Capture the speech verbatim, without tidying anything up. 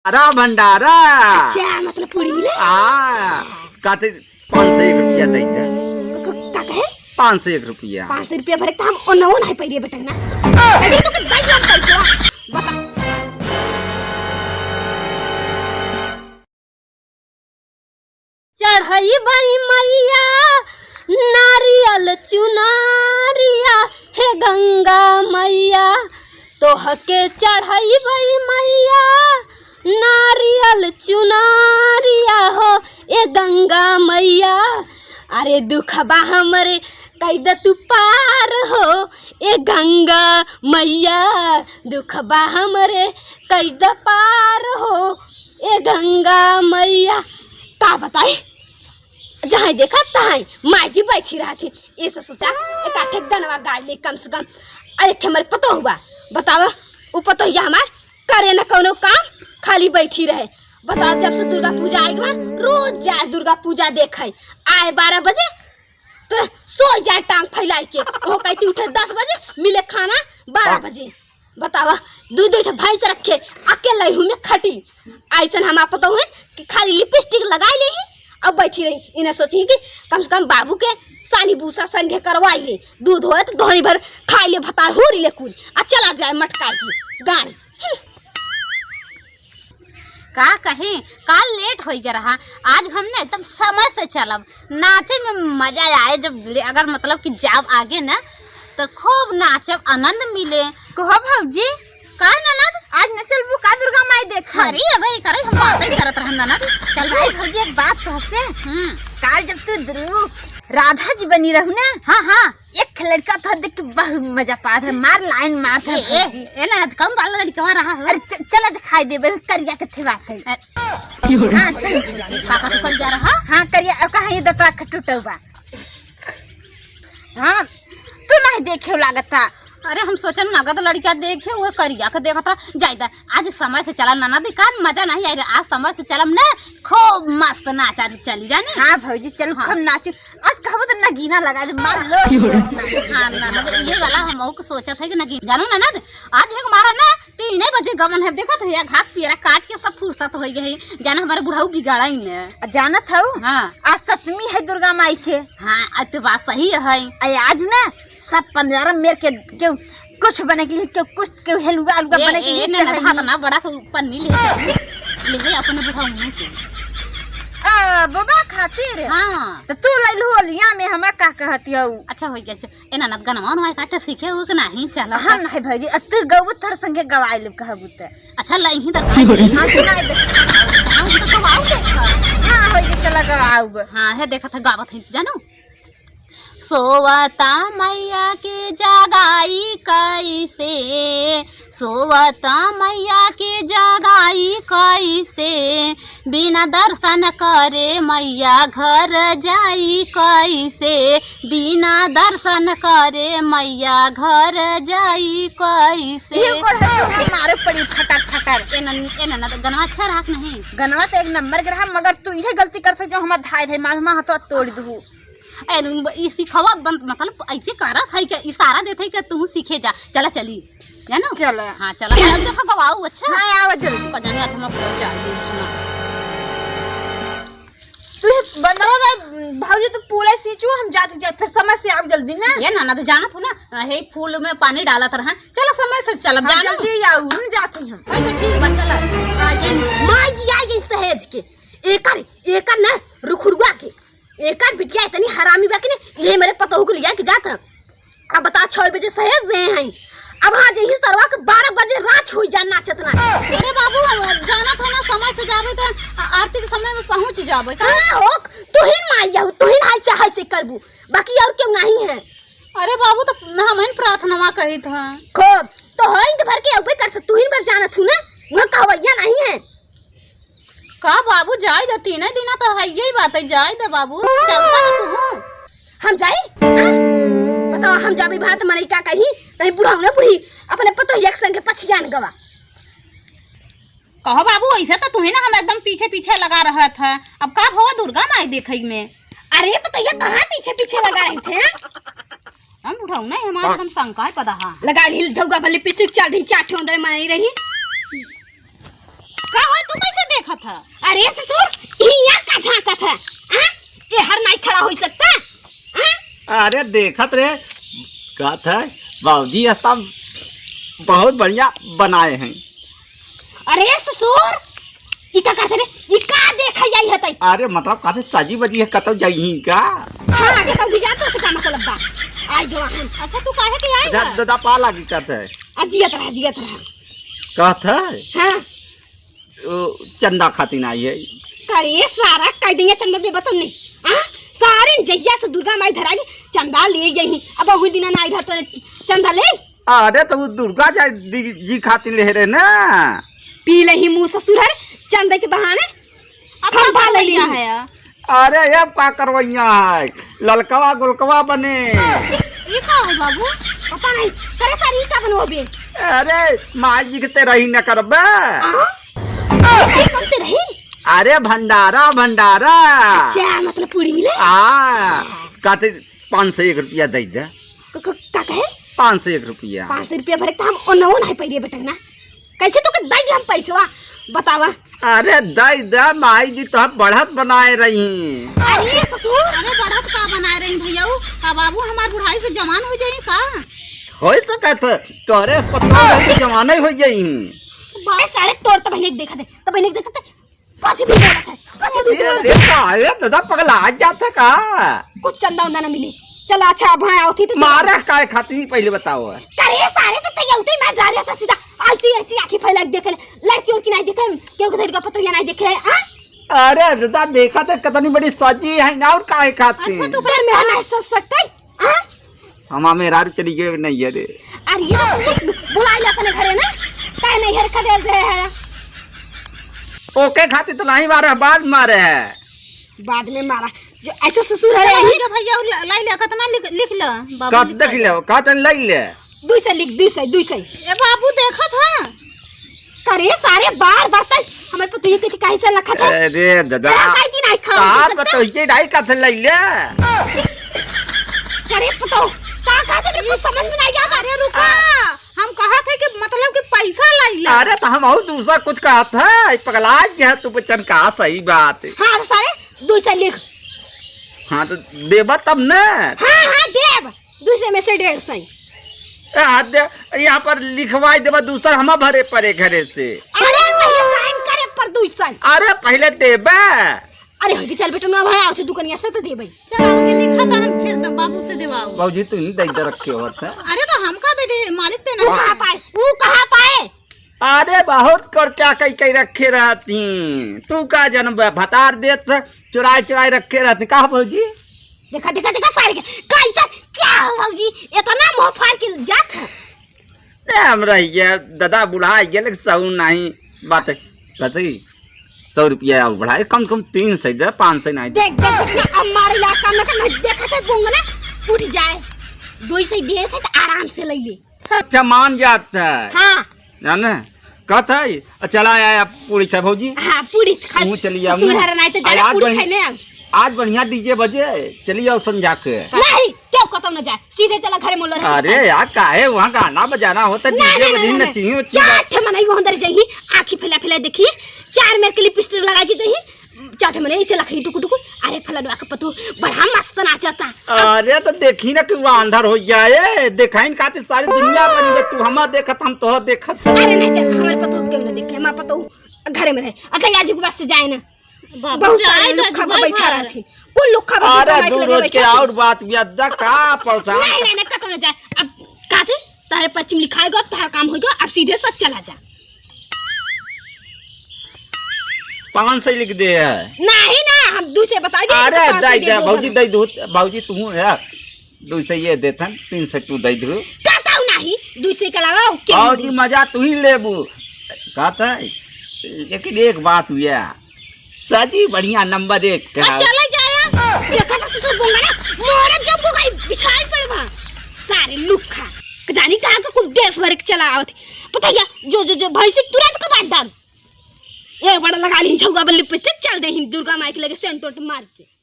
अरे भंडारा। अच्छा, मतलब पूरी मिले? हाँ, कहते पाँच सौ एक रुपया दे दे। क-, क-, का कहे? पाँच सौ एक रुपया। पाँच सौ रुपया भरे त हम ओनवो नाहीं पहिरे बेटा ना। अरे तो भाई लोग कैसे बा? बता। चढ़इबइ मइया नारियल चुनरिया, हे गंगा मइया, तोहके चढ़इबइ मइया नारियल चुनरिया हो, ए गंगा मइया। अरे दुखबा हमरे कइ द तू पार हो, ए गंगा मइया, दुखबा हमरे कइ द पार हो, ए गंगा मइया। का बताई, जहाँ देखा तहाँ माई जी बैठी रहत ही। एसे सोचा, एक आठे गनवा गाइ ले कम से कम। अरे एक हमरे पतोह बा, बतावा, उ पतोहिया हमार करे न कउनो काम, खाली बैठी रहे। बतावा, जब से दुर्गा पूजा आइ गवा, रोज जाए दुर्गा पूजा देखइ, आए बारह बजे, त सोइ जाए टांग फैलाइ के। ओह कहती उठे दस बजे, मिले खाना बारह बजे। बतावा, दुइ दुइ ठे भैंस रखे, अकेले हूँ में खटी। अइसन हमार पतोह है कि खाली लिपस्टिक लगाइ लेही अउ बैठी रही। इन्हें सोची कि कम से कम बाबू के सानी भूसा संगे करवाइ ले, दूध होए त धोनी भर खाइ ले, भतार होरी ले कुल, आ चला जाए मटकाइ की गाड़ी। हम्म। का कही, काल लेट होइ गया रहा, आज हम ना एकदम समय से चलब, नाचे में मजा आए। जब ले-, अगर मतलब कि जाब आगे ना, तो खूब नाचब, आनंद मिले। कहो भौजी, का ननद, आज न चलबू का दुर्गा माई देखा? अरे अबे करे, हम बात ही करत रहन ननद। चल भाई। अरे भौजी, एक बात तो हंसे। हम्म। काल जब तू दुर्गा राधा जी बनी रहू ना, हाँ, हाँ। एक लड़का तो देख के बहुत मजा पात है, मार लाइन मारत है ए, ए, भौजी। ए ना, कौन वाला लड़का रहा हो? अरे च-, चला दिखाइ देबे, करिया के ठेवा के। ए, हाँ, सही। काका तो करिया रहा? हाँ, करिया, अब कहाँ ये दतवा के टूटल बा? हाँ, तू नहीं देखे लागत था। अरे हम सोचन नगद लड़का देखे, वो करिया के देखत रहा। जाइदा, आज समय से चला ननद, का मजा नहीं आइ रहा। आज समय से चलम ना, खूब मस्त नाचा चली जाने। हाँ भौजी, चलू, हाँ। खूब नाचू। आज कहबो त नगीना लगा दे, मार लो। हाँ, ननद, ये वाला हम ओके सोचत है कि नगीना। जानू ननद, आज है हमारा ना तीन बजे गमन है, देखत है, घास पियरा काट के सब फुर्सत होइ गई। जाना हमारे बुढ़ऊ बिगाड़ा ही न। आ, जानत हऊ? हाँ। आज सतमी है दुर्गा माई के। हाँ, आज तो बात सही है। आ, आज ना सब पंजरा मेर के, के कुछ बने के लिए, के कुछ के हलवा, हलवा ए, बने के ए, लिए ननद, चढ़ाई। हाथ ना बड़ा के पन्नी ले चल। ले है अपने बुढ़ऊ के। आ, बाबा खातिर? हाँ। त तू लइलू ओलिया में, हमें का कहत हऊ? अच्छा, होइ गया। ए ननद, गनवा उनवा काटे सीखे हो कि नहीं? चलो। हम नहीं भौजी, अ, तू गऊ तोर संगे गवाई लेब कहबू त। अच्छा, लइही त गाई दे। हाँ, सुनाई दे। हाँ, हम तो गवाऊ देखा। हाँ, होइ गया, चला गवाऊ। हाँ, है देखत है, गावत है, जानू। सोवता मैया के जगाई कैसे, सोवता मैया के जगाई कैसे, बिना दर्शन करे मैया घर जाई कैसे, बिना दर्शन करे मैया घर जाई कैसे। ये कोढ़ है तो हम मारे पड़ी फटर फटर। ए नन-, ए ननद, गनवा अच्छा रहा कि नहीं? गनवा तो एक नंबर के रहा, मगर तू ये गलती कर सक जो हमार धाय धाय मार, हमार हाथवा तोड़ दू। ए, ई सिखवा बन-, मतलब, ऐसे करत है कि इशारा देत है कि तू सीखे जा। चला चली, जानो? चला। हाँ, चला। अब देखो, गवाऊ, अच्छा? हाँ, आवा जल्दी। का जाने, आज हम लोग पहुंच जाएंगे, है ना? तू ये बंदरा रे, भौजी, तू पूरा सींचू, हम जाते जाए, फिर समय से आओ जल्दी ना। ये ना, ना तो जानत हो ना, हे फूल में पानी डालत रहा। चला, समय से चलम, हाँ, जानो? जल्दी आओ, हम जाते हैं। अच्छा, ठीक बा, चला। आ, ये माई जी आ गई सहेज के। एकर, एकर ना, रुखरुआ के। एकर बिटिया इतनी हरामी बा कि नहीं, ये मेरे पतोहू को लिया के जात है। अब बता, छह बजे सहेज दे हैं, अब हाँ, यही सरवा के बारह बजे रात हुई जान नाचत ना। अरे बाबू, अब जानत हो ना, समय से जाबे तो आ-, आरती के समय में पहुँच जाबे का? हाँ हो, तुहिन माई जाऊ, तुहिन हाय से, हाय से करबू, बाकी और क्यों नहीं है? अरे बाबू, तो हम प्रार्थना कही था। खूब, तो हो, इनके भर के अउबे कर से, तुहिन भर जानत हूँ ना, वहाँ कहवैया नहीं है। का बाबू, जाए दे, तीने दिना तो है, यही बात है, जाए दे बाबू, चलता है तू। हम जाई? हाँ? बताओ, हम जाबी भात मनई का कहीं, कहीं बुढ़ऊ ना बुढ़ी, अपने पतोहिया के संगे पछियान गवा। कहो बाबू, ऐसे तो तुहे ना हम एकदम पीछे पीछे लगा रहा था, अब का भवा दुर्गा माई देखई में? अरे पतोहिया, कहाँ पीछे पीछे लगा रहे थे? हम बुढ़ऊ ना, हमारा एकदम शंका है पदा, हाँ। लगा ली झौगा पर लिपस्टिक, चल रही चार ठे अंदर मनई रही। का हो तू, अरे ससुर, हियाँ का झाँकत है? हाँ? ये हर नाई खड़ा होइ सकता? हाँ? अरे देखत रे, कहत है, बाबूजी रास्ता बहुत बढ़िया बनाए हैं। अरे ससुर, ई का कहत रे? ई का देख जाई हतई? अरे मतलब कहत है, सजी बजी है, कतौ जाई ही का? हाँ, कतौ भी जा, तो से का मतलब बा? आई गवा हम। अच्छा, तू काहे के आई अच्छा, है? दादा पा लागी कहत है। आ, जियत रहा, जियत रहा। कहत है? हाँ। ओ, चंदा खातिर आई है। करे सारा, कह देंगे चंदा देबा तुमने। आ? सारे जहिया से दुर्गा माई धराई, चंदा ले यही। अब वही दिना ना आई रहा तोरे चंदा ले। अरे, तो वो दुर्गा जा-, दी-, जी खातिर ले रहे ना। पी ले ही मुँह ससुर हर, चंदा के बहाने अब खंभा का ले ली। करवैया है? अरे, अब का करवैया है? ललकवा गोलकवा बने। ई, ई का हो बाबू? पता नहीं। करे सारी ई का बनोबे? अरे, माई जी के ते रही न करबे। आ? ई कब ते रही? अरे, भंडारा, भंडारा। अच्छा, मतलब पूरी मिले? हाँ, कहते पाँच सौ एक रुपया दे दे। क-, क-, का कहे? पाँच सौ एक रुपया। पाँच सौ रुपया भरे तो हम ओनवो नहीं पाइए बेटा ना। कैसे तो के दे दे हम पैसवा? बतावा। अरे दे दे, माई जी तो बढ़त बनाए रही। अरे ससुर। अरे बढ़त का बनाए रही भैया? का बाबू हमार बुढ़ाई से जवान हो जाई का? होई तो कहत, तोरे अस्पताल रही तो जवान ही हो जाई। बे सारे तोर तो बहने के देखा दे, तो बहने के देखा दे। कुछ भी बोलत है, कुछ भी ए, बोलत ए, है। का, ए, दादा पगला जात है का? कुछ चंदा उंदा ना मिली। चल अच्छा, अब हाँ आवत ही तो मारा काय खाती पहले बताओ। करे सारे तो तैयार होते ही मैं जा रहा था सीधा। ऐसी, ऐसी आँखें फैला के देखे, लड़की उड़की नहीं देखे, केहू के धरी का पतोहिया नहीं देखे, हाँ? अरे दादा देखा तो कितनी बड़ी सजी है ना, और काहे खाती? अच्छा, तू फिर मेरा नहीं सोच सकते, हाँ? हमा मेहरारू चली गई नहीं है रे। अरे ये तो तू बुला ले अपने घरे ना, काहे नहीं हर खदेड़ दे है? ओके खाती तो नहीं मारे, बाद मारे है। बाद में मारा। जो ऐसा ससुर है चलो, यही। ठीक है भैया, और ला-, लाई ले, कितना लिख, लिख ले, बाबू कत लिख देख ले। ले, कत लाई ले। दुई सौ लिख, दुई सौ, दुई सौ। ए बाबू, देखत है। करे सारे बार बार तक हमारे पतोहिया के काहे से लखत है? अरे दादा। तेरा काहे दिन आई खाओ का सकता? पतोहिया डाई का थे लाई ले? करे पतो, का कहते मेरे को समझ में नहीं आता। अरे रुका, हम कहत है कि मतलब कि पैसा लाई ले। अरे तो हम और दूसरा कुछ कहत है, पगला गया तू बच्चन का सही बात है। हाँ तो सारे दुई सौ लिख। हाँ, तो देबा तब न। हाँ, हाँ, देब। दुई सौ में से डेढ़ सौ। ए, हाथ दे, यहाँ पर लिखवाई देबा, दूसर हमा भरे परे घरे से। अरे, पहले sign करे पर दुई सौ। अरे, पहले देबा। अरे, होगी, चल बेटा, ना भाई, आओ से दुकनिया से तो देबे। चल, आगे लिखा था, हम फिर दम बाबू से देवाओ। बाबूजी, तू ही दे दे रखे होत है। अरे, तो हम का दे दे, मालिक ते तू ना। कहाँ पाए? तू कहाँ पाए? अरे, बहुत खर्चा कई कई रखे रहती। तू का जनबे, भतार देत, चुराए चुराए रखे रहती। का हो भौजी? देखा, देखा, देखा सारे के। कैसा, क्या हो भौजी? इतना मुँह फाड़ के जात है। ए, हमरा ये दादा बुढ़ा गया, लेकिन सहू नहीं। बात है, कहते, "सौ रुपया और बढ़ाए, कम से कम तीन सौ दे, पाँच सौ नहीं दे।" देख, देख, देख, ना, अब मारे ला काम ना कर, मैं देखा था, बोंगना उठ जाए। दो ही सौ दिए थे, तो आराम से ले ले। सब अच्छा, मान जात है। हाँ। जाने? कहत है, "चला आया पूरी खाए भौजी।" हाँ, पूरी खाए। तू चली आओ ससुर ना। हरा नहीं तो जाने आज पूरी बढ़िया, खाए ले आओ। आज बढ़िया DJ बजे, चली आओ संझा के। नहीं, क्यों कतौ न जाए, सीधे चला घरे मोला रहे। अरे यार, काहे वहाँ गाना बजाना होता, नहीं, DJ नहीं, बजे नहीं, नहीं। नचिए उचिए। चार ठे मनई वो अंदर जाइए, आँखी फैला फैला देखिए, चार मेर के lipstick लगा के जाइए, चार ठे मने ऐसे लखई टुकु टुकु, "अरे फलनवा के पतोह बड़ा मस्त नाचता।" अरे तो देखी ना कि वो अंधार हो जाए, देखाइन खातिर सारी दुनिया बनी बे, तू हमा देखत, हम तोह देखत। अरे नहीं देख, हमारे पतोह क्यों ना देखे, हमारे पतोह घरे में रहे। अच्छा, आज के बस से जाए ना। बाबू, बहुत सारे जाए ना लुक्खा जुआ बैठा भर। रहथिन। कुल लुक्खा अरे बैठा दू रोज के और बात भी अद्दा का परेशान। नहीं, नहीं, नहीं, कतौ ना जाए। अब काथे तारे पर्ची में लिखाएगा, अब तारा काम होगा, अब सीधे सब चला जा। पाँच सौ लिख दे है। नहीं ना, हम दू सौ बता दिए, अरे, तो पाँच सौ दे दे, दे दो भौजी, भले। दे दो, भौजी, तू है, दू सौ ये देथन, तीन सौ तू दे दो। कहता हूँ नहीं, दू सौ के अलावा और क्या भौजी, नहीं दे। मजा तू ही लेबू। कहता है, लेकिन एक बात हुआ, सजी बढ़िया नंबर एक का। चला जाया, देखा तो ससुर बोंगा ना, मोरे जब को कहीं बिछाई पड़वा। सारे लुक्खा, जानी कहाँ का कुल देश भर के चला आवत। पता क्या, जो, जो, जो भैंसी तुरंत कबाड़ डाल। एक बार लगा ली छौगा बल्ली पे से चल दे ही दुर्गा माई के लगे सेंट वेंट मार के।